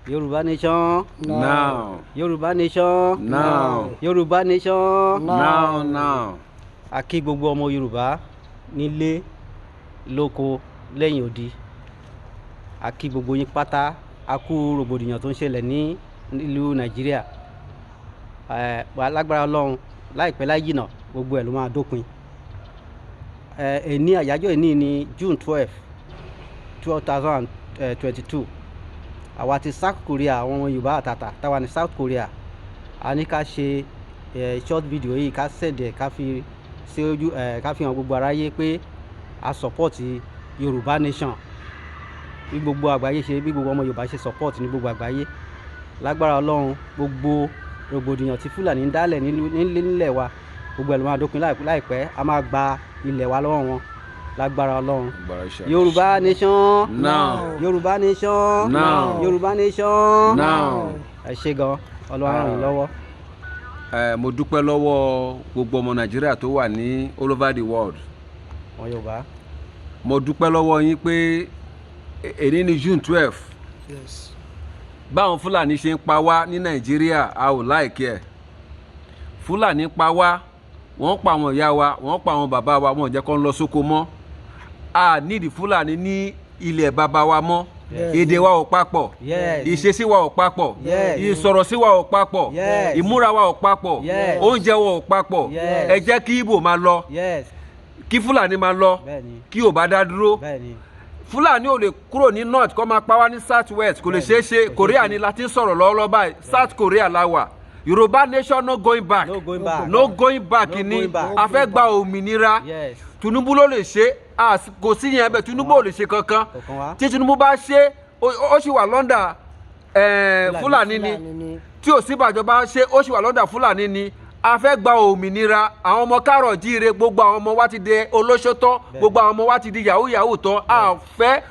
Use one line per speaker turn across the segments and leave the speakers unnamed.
Yorùbá nation.
Now.
Yorùbá nation.
Now.
Yorùbá nation.
Now now.
A kí gbogbo ọmọ Yorùbá nílé, lóko, lẹ́yìn odi. A kí gbogbo yín pátá. A kú rògbòdìyàn tó ń ṣẹlẹ̀ ní ìlú Nàìjíríà. Ẹ wà lágbára Ọlọ́run, láìpẹ́ láì jìnà, gbogbo ẹ̀ ló máa dópin. Ẹ èní, àyájọ́ èní ní June 12, 2022. Àwa ti South Korea, àwọn ọmọ Yorùbá àtàtà táwa ní South Korea, a ní ká ṣe short video yìí, ká send ẹ̀, ká fi sí ojú ẹ, ká fi hàn gbogbo aráyé pé a support Yorùbá nation, bí gbogbo àgbáyé ṣe, bí gbogbo ọmọ Yorùbá ṣe support ní gbogbo àgbáyé. Lágbára Ọlọ́run, gbogbo rògbòdìyàn tí Fúlàní ń dálẹ̀ nílẹ̀ wa, gbogbo ẹ̀ ló máa dópin láìpẹ́. A máa gba ilẹ̀ wa lọ́wọ́ wọn lágbára Ọlọ́run. Yorùbá nation.
Now.
Yorùbá nation.
Now.
Yorùbá nation.
Now.
Ẹ ṣé gan, Ọlọ́run á ràn yín lọ́wọ́.
Ẹ mo dúpẹ́ lọ́wọ́ gbogbo ọmọ Nàìjíríà tó wà ní all over the world.
Wọn Yorùbá.
Mo dúpẹ́ lọ́wọ́ yín pé èní ní June 12. Báwọn Fúlàní ṣe ń pa wá ní Nàìjíríà, a ò like ẹ̀. Fúlàní pa wá, wọ́n pa àwọn ìyá wa, wọ́n pa àwọn bàbá wa, wọ́n ò jẹ́ kó ń lọ sóko mọ́. A nídìí Fúlàní ní ilẹ̀ bàbá wa mọ́. Èdè wa ò papọ̀, ìṣesí wa ò papọ̀, ìsọ̀rọ̀sí wa ò papọ̀, ìmúra wa ò papọ̀, oúnjẹ wa ò papọ̀. Ẹ jẹ́ kí Ìgbò máa lọ, kí Fúlàní máa lọ, kí Yorùbá dá dúró. Fúlàní ò lè kúrò ní north kó máa pa wá ní south west, kò lè ṣeé ṣe. Korea ni la ti ń sọ̀rọ̀ lọ́wọ́lọ́wọ́ báyìí, South Korea la wà. Yorùbá nation, no going back.
No going back.
No going back.
No
Ni
going back.
a fẹ́ gba òmìnira. Tinubu ló lè ṣe. Kò sí yẹn bẹ́ẹ̀, Tinubu ò lè ṣe kankan.
Kọ̀ọ̀kan wá.
Tí Tinubu bá ṣe, ó sì wà l'under Fúlàní ni.
Fúlàní ni.
Tí Ọ̀ṣínbàjò bá ṣe, ó sì wà l'under Fúlàní ni. A fẹ́ gba òmìnira. Àwọn ọmọ káàrọ̀ jíire, gbogbo àwọn ọmọ wa ti di olóṣó tán, gbogbo àwọn ọmọ wa ti di yahoo yahoo tán. A fẹ́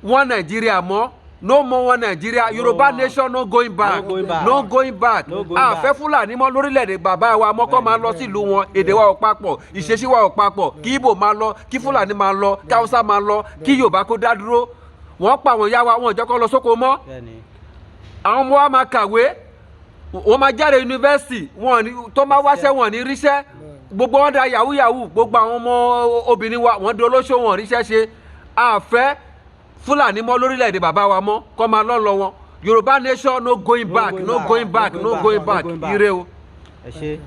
wọn Nàìjíríà mọ́. No more one Nàìjíríà. Yorùbá nation, no going back.
No going back.
No going back.
No going
A
back.
fẹ́ Fúlàní mọ́ lórílẹ̀‐èdè bàbá wa mọ́, kọ́ máa lọ sílùú wọn. Èdè wa ò papọ̀, ìṣesí wa ò papọ̀. Kí Ìgbò máa lọ, kí Fúlàní máa lọ, kí Haúsá máa lọ, kí Yorùbá kó dá dúró. Wọ́n pa àwọn ìyá wa, wọn ò jẹ́ kó lọ sóko mọ́. Àwọn ọmọ wa máa kàwé, wọ́n máa jáde yunifásitì, wọn ní tó máa wáṣẹ́, wọn ní ríṣẹ́. Gbogbo wọn da yahoo yahoo. Gbogbo àwọn ọmọ obìnrin wa, wọ́n di olóṣó, wọn ríṣẹ́ ṣe. A fẹ́ Fúlàní mọ́ lórílẹ̀‐èdè bàbá wa mọ́, kọ́ máa lọ́ lọ wọn. Yorùbá nation, no going back.
Going
No
back.
going back. No going back.
No going back.
Ire o.
Ẹ ṣé.